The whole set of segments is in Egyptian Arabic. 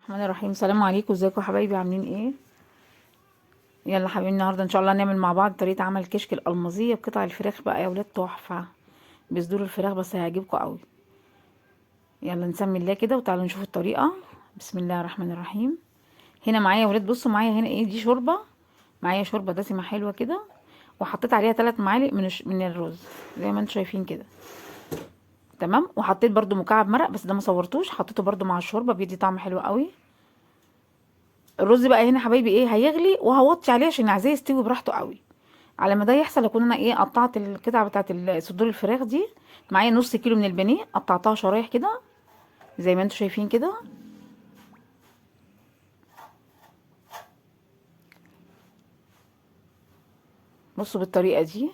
الرحمن الرحيم. السلام عليكم، ازيكم يا حبايبي؟ عاملين ايه؟ يلا حبايبي، النهارده ان شاء الله نعمل مع بعض طريقه عمل كشك الالمازيه بقطع الفراخ بقى يا ولاد، تحفة بصدور الفراخ، بس هيعجبكم قوي. يلا نسمي الله كده وتعالوا نشوف الطريقة. بسم الله الرحمن الرحيم. هنا معايا يا ولاد، بصوا معايا هنا ايه، دي شوربة، معايا شوربة دسمة حلوة كده، وحطيت عليها 3 معالق من الرز زي ما انتم شايفين كده، تمام. وحطيت برده مكعب مرق، بس ده ما صورتوش، حطيته برده مع الشوربة، بيدي طعم حلو قوي. الرز بقى هنا حبايبي ايه، هيغلي وهوطي عليه عشان عايزاه يستوي براحته قوي. على ما ده يحصل اكون انا ايه، قطعت القطعة بتاعت صدور الفراخ دي. معايا نص كيلو من البانيه، قطعتها شرايح كده زي ما انتم شايفين كده. بصوا بالطريقة دي.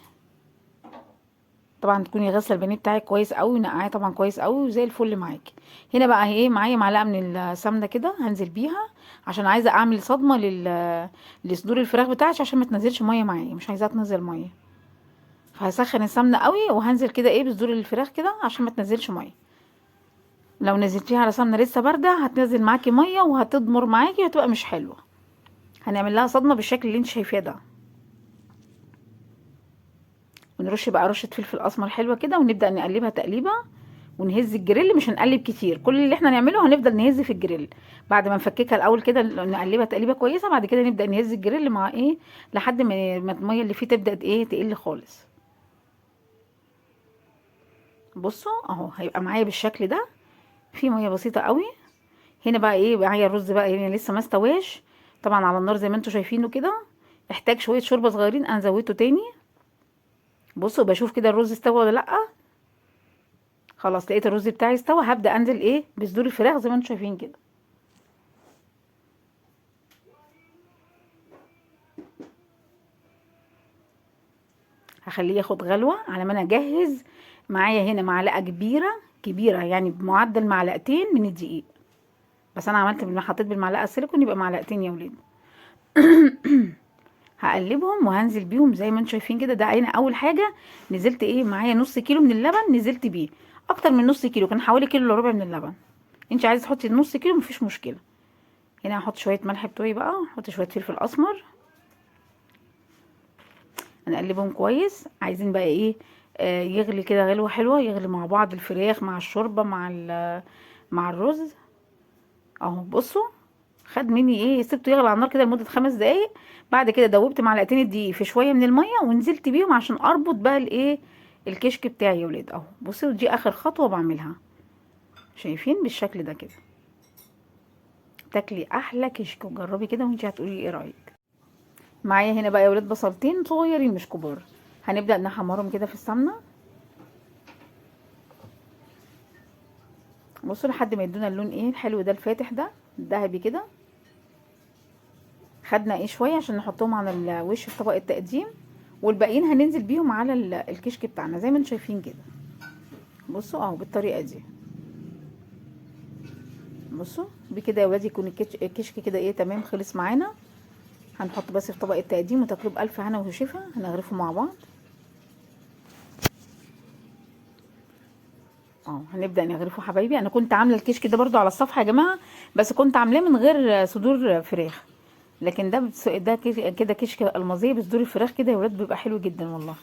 طبعا تكوني غاسله البانيه بتاعك كويس قوي، ونقعاه طبعا كويس قوي وزي الفل معاكي. هنا بقى ايه، معايا معلقه من السمنة كده هنزل بيها، عشان عايزه اعمل صدمة لصدور الفراخ بتاعتي، عشان ما تنزلش مية معايا، مش عايزاها تنزل مية. فهسخن السمنة قوي وهنزل كده ايه بصدور الفراخ كده عشان ما تنزلش مية. لو نزلتيها على سمنه لسه باردة هتنزل معاكي مية وهتضمر معاكي وهتبقى مش حلوة. هنعمل لها صدمة بالشكل اللي انت شايفاه ده. ونرش بقى رشه فلفل اسمر حلوة كده، ونبدا نقلبها تقليبه ونهز الجريل. مش هنقلب كتير، كل اللي احنا نعمله هنفضل نهز في الجريل. بعد ما نفككها الاول كده نقلبها تقليبه كويسة، بعد كده نبدا نهز الجريل مع ايه لحد ما المية اللي فيه تبدا ايه تقل خالص. بصوا اهو هيبقى معايا بالشكل ده، في مية بسيطة قوي. هنا بقى ايه، معايا الرز بقى هنا لسه ما استواش طبعا على النار زي ما انتم شايفينه كده، احتاج شوية شوربة صغيرين، انا زودته تاني. بصوا بشوف كده الرز استوى ولا لا. خلاص لقيت الرز بتاعي استوى، هبدا انزل ايه بصدور الفراخ زي ما انتم شايفين كده. هخليه ياخد غلوه على ما انا اجهز. معايا هنا معلقه كبيرة كبيرة، يعني بمعدل معلقتين من الدقيق، بس انا عملت حطيت بالمعلقه السيليكون يبقى معلقتين يا ولاد. هقلبهم وهنزل بيهم زي ما انتم شايفين كده. ده هنا اول حاجة نزلت ايه، معايا نص كيلو من اللبن نزلت بيه، اكتر من نص كيلو، كان حوالي كيلو الا ربع من اللبن. انت عايزه تحطي نص كيلو مفيش مشكلة. هنا هحط شوية ملح بتوعي بقى، هحط شوية فلفل اسمر، هنقلبهم كويس. عايزين بقى ايه، يغلي كده غلوه حلوة، يغلي مع بعض الفراخ مع الشوربة مع الرز اهو. بصوا خد مني ايه، سبته يغلي على النار كده لمدة 5 دقايق. بعد كده دوبت معلقتين الدقيق في شوية من المية ونزلت بيهم عشان اربط بقى الايه الكشك بتاعي يا ولاد اهو. بصوا دي اخر خطوة بعملها، شايفين بالشكل ده كده. تاكلي احلى كشك، وجربي كده وانتي هتقولي ايه رايك. معايا هنا بقى يا ولاد بصلتين صغيرين مش كبار، هنبدا نحمرهم كده في السمنة. بصوا لحد ما يدونا اللون ايه الحلو ده الفاتح ده الذهبي كده. خدنا ايه شوية عشان نحطهم على الوش في طبق التقديم، والباقيين هننزل بيهم على الكشك بتاعنا زي ما انتم شايفين كده. بصوا اهو بالطريقة دي. بصوا بكده يا ولاد يكون الكشك كده ايه تمام خلص معانا. هنحط بس في طبق التقديم وتاكلوه بألف هنا وشفا. هنغرفه مع بعض اهو. هنبدأ نغرفه حبايبي. انا كنت عامله الكشك ده برضو على الصفحة يا جماعة، بس كنت عاملاه من غير صدور فراخ، لكن ده ده كده كشك المازيه بصدور الفراخ كده يا ولاد، بيبقى حلو جدا والله.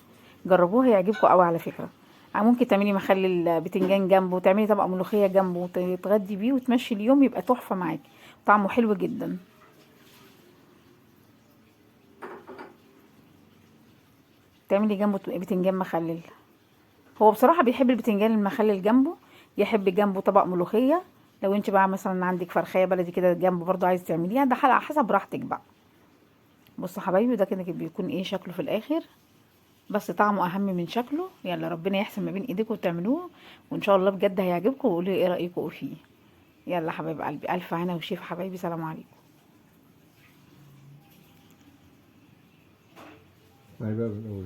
جربوه هيعجبكم قوي على فكرة. ممكن تعملي مخلل بتنجان جنبه، وتعملي طبق ملوخية جنبه، وتتغدي بيه وتمشي اليوم، يبقى تحفة معاكي، طعمه حلو جدا. تعملي جنبه بتنجان مخلل، هو بصراحة بيحب البتنجان المخلل جنبه، يحب جنبه طبق ملوخية. لو انت بقى مثلا عندك فرخيه بلدي كده جنبه برضو عايز تعمليها، ده حلقة حسب راحتك بقى. بصوا حبايبي ده كده بيكون ايه شكله في الاخر، بس طعمه اهم من شكله. يلا ربنا يحسن ما بين ايديكم وتعملوه، وان شاء الله بجد هيعجبكم، وقولوا لي ايه رايكم فيه. يلا حبايب قلبي، الف هنا وشفا حبايبي، سلام عليكم. هيبقى من الأول.